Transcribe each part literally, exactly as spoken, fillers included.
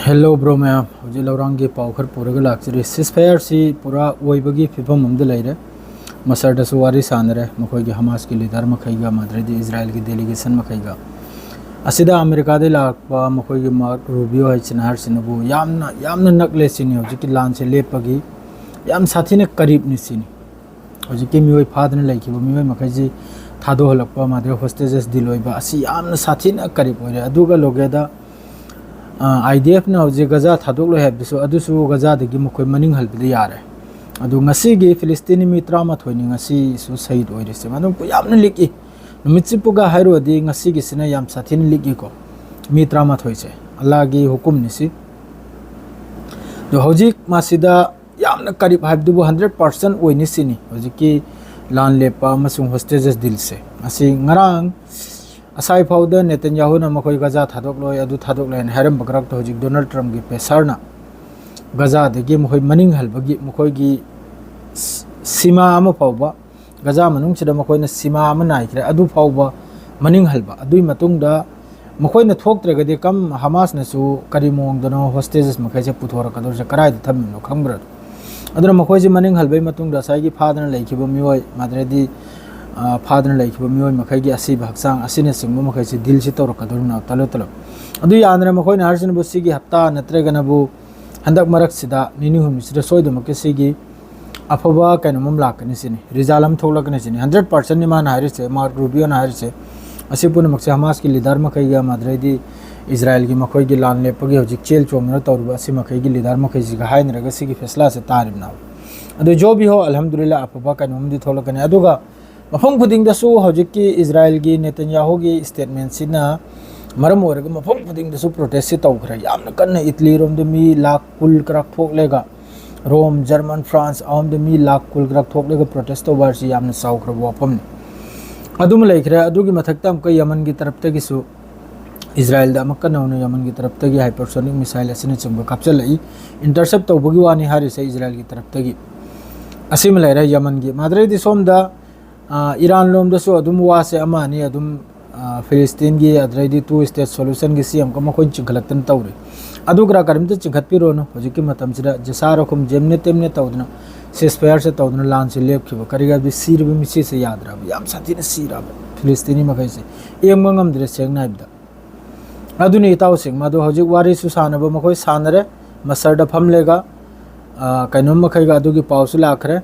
Hello bro ꯃꯌꯥꯝ, ꯍꯧꯖꯤꯛ ꯂꯧꯔꯥꯡꯒꯤ ꯄꯥꯎ ꯈꯔ ꯄꯨꯔꯒ ꯂꯥꯛꯆꯔꯤ꯫ ꯁꯤꯁꯐꯥꯌꯔꯁꯤ ꯄꯨꯔꯥ ꯑꯣꯏꯕꯒꯤ ꯐꯤꯕꯝ ꯑꯃꯗ ꯂꯩꯔꯦ꯫ ꯃꯁꯔꯗꯁꯨ ꯋꯥꯔꯤ ꯁꯥꯟꯅꯔꯦ, ꯃꯈꯣꯏꯒꯤ ꯍꯃꯥꯁꯀꯤ ꯂꯤꯗꯔ ꯃꯈꯩꯒ, ꯃꯗꯨꯗꯩꯗꯤ ꯏꯖꯔꯥꯌꯦꯜꯒꯤ ꯗꯦꯂꯤꯒꯦꯁꯟ ꯃꯈꯩꯒ꯫ ꯑꯁꯤꯗ ꯑꯃꯦꯔꯤꯀꯥꯗꯒꯤ ꯂꯥꯛꯄ ꯃꯈꯣꯏꯒꯤ ꯃꯥꯔꯛ ꯔꯨꯕꯤꯌꯣ ꯍꯥꯏꯁꯤꯅ ꯍꯥꯏꯔꯤꯁꯤꯅꯕꯨ ꯌꯥꯝꯅ, ꯌꯥꯝꯅ ꯅꯛꯂꯦ ꯁꯤꯅꯤ꯫ ꯍꯧꯖꯤꯛꯀꯤ ꯂꯥꯟꯁꯦ ꯂꯦꯞꯄꯒꯤ ꯌꯥꯝ ꯁꯥꯊꯤꯅ ꯀꯔꯤꯕꯅꯤ ꯁꯤꯅꯤ꯫ ꯍꯧꯖꯤꯛꯀꯤ ꯃꯤꯑꯣꯏ ꯐꯥꯗꯅ ꯂꯩꯈꯤꯕ ꯃꯤꯑꯣꯏ ꯃꯈꯩꯁꯤ ꯊꯥꯗꯣꯛꯍꯜꯂꯛꯄ, ꯃꯗꯨꯗ ꯍꯣꯁꯇꯦꯖꯦꯁ ꯗꯤꯜ ꯑꯣꯏꯕ, ꯑꯁꯤ ꯌꯥꯝꯅ ꯁꯥꯊꯤꯅ ꯀꯔꯤꯕ ꯑꯣꯏꯔꯦ꯫ ꯑꯗꯨꯒ ꯂꯣꯒꯦꯗ, ꯑ, IDFꯅ ꯍꯧꯖꯤꯛ ꯒꯖꯥ ꯊꯥꯗꯣꯛꯂꯣꯏ ꯍꯥꯏꯕꯗꯨꯁꯨ, ꯑꯗꯨꯁꯨ ꯒꯖꯥꯗꯒꯤ ꯃꯈꯣꯏ ꯃꯅꯤꯡ ꯍꯜꯕꯗ ꯌꯥꯔꯦ꯫ ꯑꯗꯨ ꯉꯁꯤꯒꯤ ꯐꯤꯂꯤꯁꯇꯤꯅꯤ ꯃꯤ ꯇꯔꯥꯃꯥꯊꯣꯏꯅꯤ ꯉꯁꯤꯁꯨ ꯁꯍꯤꯗ ꯑꯣꯏꯔꯤꯁꯦ꯫ ꯃꯗꯨ ꯌꯥꯝꯅ ꯂꯤꯛꯏ꯫ ꯅꯨꯃꯤꯠ ꯆꯨꯞꯄꯒ ꯍꯥꯏꯔꯨꯔꯗꯤ ꯉꯁꯤꯒꯤꯁꯤꯅ ꯌꯥꯝ ꯁꯥꯊꯤꯅ ꯂꯤꯛꯏꯀꯣ꯫ ꯃꯤ ꯇꯔꯥꯃꯥꯊꯣꯏꯁꯦ ꯑꯜꯂꯥꯒꯤ ꯍꯨꯀꯨꯝꯅꯤ ꯁꯤ꯫ ꯑꯗꯣ ꯍꯧꯖꯤꯛ ꯃꯁꯤꯗ ꯌꯥꯝꯅ ꯀꯔꯤꯕ ꯍꯥꯏꯕꯗꯨꯕꯨ ꯍꯟꯗ꯭ꯔꯦꯠ ꯄꯥꯔꯁꯦꯟ ꯑꯣꯏꯅꯤ ꯁꯤꯅꯤ ꯍꯧꯖꯤꯛꯀꯤ ꯂꯥꯟ ꯂꯦꯞꯄ ꯑꯃꯁꯨꯡ ꯍꯣꯁꯇꯦꯖꯦꯁ ꯗꯤꯜꯁꯦ꯫ ꯑꯁꯤ ꯉꯔꯥꯡ ꯑꯁꯥꯏ ꯐꯥꯎꯗ ꯅꯦꯇꯟꯌꯥꯍꯨꯅ ꯃꯈꯣꯏ ꯒꯖꯥ ꯊꯥꯗꯣꯛꯂꯣꯏ, ꯑꯗꯨ ꯊꯥꯗꯣꯛꯂꯣꯏ ꯍꯥꯏꯅ ꯍꯥꯏꯔꯝꯕ ꯈꯔꯛꯇ ꯍꯧꯖꯤꯛ ꯗꯣꯅꯥꯜꯗ ꯇ꯭ꯔꯝꯞꯀꯤ ꯄ꯭ꯔꯦꯁꯔꯅ ꯒꯖꯥꯗꯒꯤ ꯃꯈꯣꯏ ꯃꯅꯤꯡ ꯍꯜꯕꯒꯤ, ꯃꯈꯣꯏꯒꯤ ꯁꯤ-, ꯁꯤꯃꯥ ꯑꯃ ꯐꯥꯎꯕ, ꯒꯖꯥ ꯃꯅꯨꯡꯁꯤꯗ ꯃꯈꯣꯏꯅ ꯁꯤꯃꯥ ꯑꯃ ꯅꯥꯏꯈ꯭ꯔꯦ, ꯑꯗꯨ ꯐꯥꯎꯕ ꯃꯅꯤꯡ ꯍꯜꯕ꯫ ꯑꯗꯨꯒꯤ ꯃꯇꯨꯡꯗ ꯃꯈꯣꯏꯅ ꯊꯣꯛꯇ꯭ꯔꯒꯗꯤ ꯀꯝ ꯍꯃꯥꯁꯅꯁꯨ ꯀꯔꯤ ꯃꯑꯣꯡꯗꯅꯣ ꯍꯣꯁꯇꯦꯖꯦꯁ ꯃꯈꯩꯁꯦ ꯄꯨꯊꯣꯔꯛꯀꯗꯧꯔꯤꯁꯦ, ꯀꯗꯥꯏꯗ ꯊꯝꯃꯤꯕꯅꯣ ꯈꯪꯕ꯭ꯔꯥ? ꯑꯗꯨꯅ ꯃꯈꯣꯏꯁꯦ ꯃꯅꯤꯡ ꯍꯜꯕꯒꯤ ꯃꯇꯨꯡꯗ ꯉꯁꯥꯏꯒꯤ ꯐꯥꯗꯅ ꯂꯩꯈꯤꯕ ꯃꯤꯑꯣꯏ, ꯃꯗꯨꯗꯩꯗꯤ, ꯑ, ꯐꯥꯗꯅ ꯂꯩꯈꯤꯕ ꯃꯤꯑꯣꯏ ꯃꯈꯩꯒꯤ ꯑꯁꯤꯕ ꯍꯛꯆꯥꯡ ꯑꯁꯤꯅꯆꯤꯡꯕ ꯃꯈꯩꯁꯤ ꯗꯤꯜꯁꯤ ꯇꯧꯔꯛꯀꯗꯧꯔꯤꯕꯅꯣ ꯇꯂꯣ ꯇꯂꯣ꯫ ꯑꯗꯨ ꯌꯥꯗꯅ ꯃꯈꯣꯏꯅ ꯍꯥꯏꯔꯤꯁꯤꯅꯕꯨ ꯁꯤꯒꯤ ꯍꯞꯇꯥ ꯅꯠꯇ꯭ꯔꯒꯅꯕꯨ ꯍꯟꯗꯛ ꯃꯔꯛꯁꯤꯗ ꯅꯤꯅꯤ ꯍꯨꯝꯅꯤꯁꯤꯗ ꯁꯣꯏꯗꯅꯃꯛꯀꯤ ꯁꯤꯒꯤ ꯑꯐꯕ ꯀꯩꯅꯣꯝ ꯑꯃ ꯂꯥꯛꯀꯅꯤ ꯁꯤꯅꯤ, ꯔꯤꯖꯜ ꯑꯃ ꯊꯣꯛꯂꯛꯀꯅꯤ ꯁꯤꯅꯤ꯫ ꯍꯟꯗ꯭ꯔꯦꯠ ꯄꯥꯔꯁꯦꯟꯅꯤ ꯃꯥꯅ ꯍꯥꯏꯔꯤꯁꯦ, ꯃꯥꯔꯛ ꯔꯨꯕꯤꯌꯣꯅ ꯍꯥꯏꯔꯤꯁꯦ꯫ ꯑꯁꯤ ꯄꯨꯝꯅꯃꯛꯁꯦ ꯍꯃꯥꯁꯀꯤ ꯂꯤꯗꯔ ꯃꯈꯩꯒ, ꯃꯗꯨꯗꯩꯗꯤ ꯏꯖꯔꯥꯌꯦꯜꯒꯤ ꯃꯈꯣꯏꯒꯤ ꯂꯥꯟ ꯂꯦꯞꯄꯒꯤ ꯍꯧꯖꯤꯛ ꯆꯦꯜ ꯆꯣꯡꯗꯅ ꯇꯧꯔꯤꯕ ꯑꯁꯤ ꯃꯈꯩꯒꯤ ꯂꯤꯗꯔ ꯃꯈꯩꯁꯤꯒ ꯍꯥꯏꯅꯔꯒ ꯁꯤꯒꯤ ꯐꯦꯁꯂꯥꯁꯦ ꯇꯥꯔꯤꯕꯅꯦꯕ꯫ ꯑꯗꯨ ꯖꯣꯕꯤ ꯍꯣ, ꯑꯜꯍꯝꯗꯨꯂꯤꯜꯂꯥ, ꯑꯐꯕ ꯀꯩꯅꯣꯝꯗꯤ ꯊꯣꯛꯂꯛꯀꯅꯤ꯫ ꯑꯗꯨꯒ ꯃꯐꯝ ꯈꯨꯗꯤꯡꯗꯁꯨ ꯍꯧꯖꯤꯛꯀꯤ ꯏꯖꯔꯥꯌꯦꯜꯒꯤ ꯅꯦꯇꯟꯌꯥꯍꯨꯒꯤ ꯁ꯭ꯇꯦꯠꯃꯦꯟꯁꯤꯅ ꯃꯔꯝ ꯑꯣꯏꯔꯒ ꯃꯐꯝ ꯈꯨꯗꯤꯡꯗꯁꯨ ꯄ꯭ꯔꯣꯇꯦꯁꯁꯤ ꯇꯧꯈ꯭ꯔꯦ꯫ ꯌꯥꯝꯅ ꯀꯟꯅ ꯏꯇꯂꯤꯔꯣꯝꯗ ꯃꯤ ꯂꯥꯈ ꯀꯨꯜ ꯈꯔ ꯊꯣꯛꯂꯒ, ꯔꯣꯝ, ꯖꯔꯃꯟ, ꯐ꯭ꯔꯥꯟꯁ ꯑꯍꯨꯝꯗ ꯃꯤ ꯂꯥꯈ ꯀꯨꯜ ꯈꯔ ꯊꯣꯛꯂꯒ ꯄ꯭ꯔꯣꯇꯦꯁ ꯇꯧꯕ ꯍꯥꯏꯁꯤ ꯌꯥꯝꯅ ꯆꯥꯎꯈ꯭ꯔꯕ ꯋꯥꯐꯝꯅꯤ꯫ ꯑꯗꯨꯃ ꯂꯩꯈ꯭ꯔꯦ꯫ ꯑꯗꯨꯒꯤ ꯃꯊꯛꯇ ꯑꯃꯨꯛꯀ ꯌꯃꯟꯒꯤ ꯇꯔꯞꯇꯒꯤꯁꯨ ꯏꯖꯔꯥꯌꯦꯜꯗ ꯑꯃꯨꯛꯀ ꯅꯧꯅ ꯌꯃꯟꯒꯤ ꯇꯔꯞꯇꯒꯤ ꯍꯥꯏꯄꯔꯁꯣꯅꯤꯛ ꯃꯤꯁꯥꯏꯜ ꯑꯁꯤꯅꯆꯤꯡꯕ ꯀꯥꯞꯆꯜꯂꯛꯏ꯫ ꯏꯟꯇꯔꯁꯦꯞ ꯇꯧꯕꯒꯤ ꯋꯥꯅꯤ ꯍꯥꯏꯔꯤꯁꯦ ꯏꯖꯔꯥꯌꯦꯜꯒꯤ ꯇꯔꯞꯇꯒꯤ꯫ ꯑꯁꯤꯃ ꯂꯩꯔꯦ ꯌꯃꯟꯒꯤ꯫ ꯃꯗꯨꯗꯩꯗꯤ ꯁꯣꯝꯗ, ꯑ, ꯏꯔꯥꯟ ꯂꯣꯝꯗꯁꯨ ꯑꯗꯨꯝ ꯋꯥꯁꯦ ꯑꯃ ꯑꯅꯤ ꯑꯗꯨꯝ, ꯑ, ꯐꯤꯂꯤꯁꯇꯤꯟꯒꯤ, ꯑꯗꯨꯗꯩꯗꯤ two state solution ꯒꯤ ꯁꯤ ꯑꯃꯨꯛꯀ ꯃꯈꯣꯏꯅ ꯆꯤꯡꯈꯠꯂꯛꯇꯅ ꯇꯧꯔꯤ꯫ ꯑꯗꯨ ꯀꯔꯥ ꯀꯔꯤꯝꯇ ꯆꯤꯡꯈꯠꯄꯤꯔꯨꯅꯨ꯫ ꯍꯧꯖꯤꯛꯀꯤ ꯃꯇꯝꯁꯤꯗ ꯖꯦꯁꯥꯔ ꯑꯍꯨꯝ ꯖꯦꯝꯅꯦ ꯇꯦꯝꯅꯦ ꯇꯧꯗꯅ, ceasefire ꯁꯦ ꯇꯧꯗꯅ ꯂꯥꯟꯁꯦ ꯂꯦꯞꯈꯤꯕ꯫ ꯀꯔꯤꯒꯤ ꯍꯥꯏꯕꯗꯤ ꯁꯤꯔꯤꯕ ꯃꯤꯁꯤꯁꯦ ꯌꯥꯗ꯭ꯔꯕ, ꯌꯥꯝ ꯁꯥꯊꯤꯅ ꯁꯤꯔꯕ ꯐꯤꯂꯤꯁꯇꯤꯅꯤ ꯃꯈꯩꯁꯦ꯫ ꯌꯦꯡꯕ ꯉꯝꯗ꯭ꯔꯦ ꯁꯦꯡꯅ ꯍꯥꯏꯕꯗ꯫ ꯑꯗꯨꯅꯤ ꯏꯇꯥꯎꯁꯤꯡ, ꯃꯗꯨ ꯍꯧꯖꯤꯛ ꯋꯥꯔꯤꯁꯨ ꯁꯥꯟꯅꯕ ꯃꯈꯣꯏ ꯁꯥꯟꯅꯔꯦ, ꯃꯁꯔꯗ ꯐꯝꯂꯦꯒ, ꯑ, ꯀꯩꯅꯣꯝ ꯃꯈꯩꯒ ꯑꯗꯨꯒꯤ ꯄꯥꯎꯁꯨ ꯂꯥꯛꯈ꯭ꯔꯦ,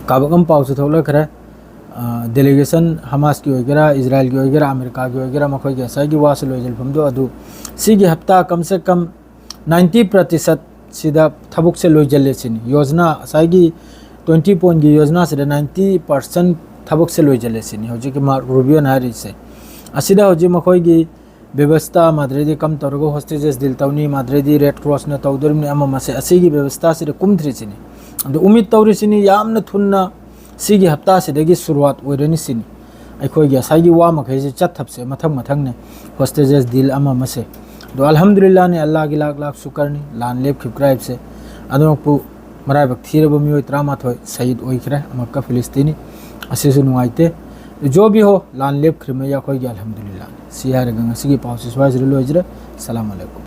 ꯀꯥꯕꯛ ꯑꯃ ꯄꯥꯎꯁꯨ ꯊꯣꯛꯂꯛꯈ꯭ꯔꯦ꯫ ꯑ, delegation ꯍꯃꯥꯁꯀꯤ ꯑꯣꯏꯒꯦꯔꯥ, ꯏꯖꯔꯥꯏꯜꯒꯤ ꯑꯣꯏꯒꯦꯔꯥ, ꯑꯃꯦꯔꯤꯀꯥꯒꯤ ꯑꯣꯏꯒꯦꯔꯥ, ꯃꯈꯣꯏꯒꯤ ꯉꯁꯥꯏꯒꯤ ꯋꯥꯁꯦ ꯂꯣꯏꯁꯤꯟꯐꯝꯗꯣ ꯑꯗꯨ ꯁꯤꯒꯤ ꯍꯞꯇꯥ ꯀꯝ ꯁꯦ ꯀꯝ ninety ꯄ꯭ꯔꯇꯤꯁꯠ ꯁꯤꯗ ꯊꯕꯛꯁꯦ ꯂꯣꯏꯁꯤꯜꯂꯦ ꯁꯤꯅꯤ꯫ ꯌꯣꯖꯅꯥ, ꯉꯁꯥꯏꯒꯤ twenty point ꯀꯤ ꯌꯣꯖꯅꯥꯁꯤꯗ ninety percent ꯊꯕꯛꯁꯦ ꯂꯣꯏꯁꯤꯜꯂꯦ ꯁꯤꯅꯤ ꯍꯧꯖꯤꯛꯀꯤ ꯃꯥꯔꯛ ꯔꯨꯕꯤꯌꯣꯅ ꯍꯥꯏꯔꯤꯁꯦ꯫ ꯑꯁꯤꯗ ꯍꯧꯖꯤꯛ ꯃꯈꯣꯏꯒꯤ ꯕꯦꯕꯁꯇꯥ, ꯃꯗꯨꯗꯩꯗꯤ ꯀꯝ ꯇꯧꯔꯒ hostages deal ꯇꯧꯅꯤ, ꯃꯗꯨꯗꯩꯗꯤ Red Cross ꯅ ꯇꯧꯗꯣꯔꯤꯕꯅꯤ ꯑꯃ ꯑꯃꯁꯦ, ꯑꯁꯤꯒꯤ ꯕꯦꯕꯁꯇꯥꯁꯤꯗ ꯀꯨꯝꯗ꯭ꯔꯤꯁꯤꯅꯤ꯫ ꯑꯗꯣ ꯎꯃꯤꯠ ꯇꯧꯔꯤꯁꯤꯅꯤ ꯌꯥꯝꯅ ꯊꯨꯅ ꯁꯤꯒꯤ ꯍꯞꯇꯥꯁꯤꯗꯒꯤ ꯁꯨꯔꯨꯋꯥꯠ ꯑꯣꯏꯔꯅꯤ ꯁꯤꯅꯤ꯫ ꯑꯩꯈꯣꯏꯒꯤ ꯉꯁꯥꯏꯒꯤ ꯋꯥ ꯃꯈꯩꯁꯦ ꯆꯠꯊꯕꯁꯦ ꯃꯊꯪ ꯃꯊꯪꯅꯦ, hostages deal ꯑꯃ ꯑꯃꯁꯦ꯫ ꯑꯗꯣ ꯑꯜꯍꯝꯗꯨꯂꯤꯜꯂꯥꯍꯅꯤ, ꯑꯜꯂꯥꯍꯒꯤ ꯂꯥꯛ ꯂꯥꯛ ꯁꯨꯀꯔꯅꯤ, ꯂꯥꯟ ꯂꯦꯞꯈꯤꯕ ꯀ꯭ꯔꯥꯏꯕꯁꯦ꯫ ꯑꯗꯨꯃꯛꯄꯨ ꯃꯔꯥꯏꯕꯛ ꯊꯤꯔꯕ ꯃꯤꯑꯣꯏ ꯇꯔꯥꯃꯥꯊꯣꯏ ꯁꯍꯤꯗ ꯑꯣꯏꯈ꯭ꯔꯦ ꯑꯃꯛꯀ ꯐꯤꯂꯤꯁꯇꯤꯅꯤ꯫ ꯑꯁꯤꯁꯨ ꯅꯨꯡꯉꯥꯏꯇꯦ꯫ ꯖꯣ ꯚꯤ ꯍꯣ, ꯂꯥꯟ ꯂꯦꯞꯈ꯭ꯔꯤꯕ ꯑꯩꯈꯣꯏꯒꯤ ꯑꯜꯍꯝꯗꯨꯂꯤꯜꯂꯥꯍꯅꯤ꯫ ꯁꯤ ꯍꯥꯏꯔꯒ ꯉꯁꯤꯒꯤ ꯄꯥꯎꯁꯤ ꯁ꯭ꯋꯥꯏꯁꯤꯗ ꯂꯣꯏꯖꯔꯦ꯫ ꯁꯂꯥꯝ ꯑꯂꯩꯀꯨꯝ꯫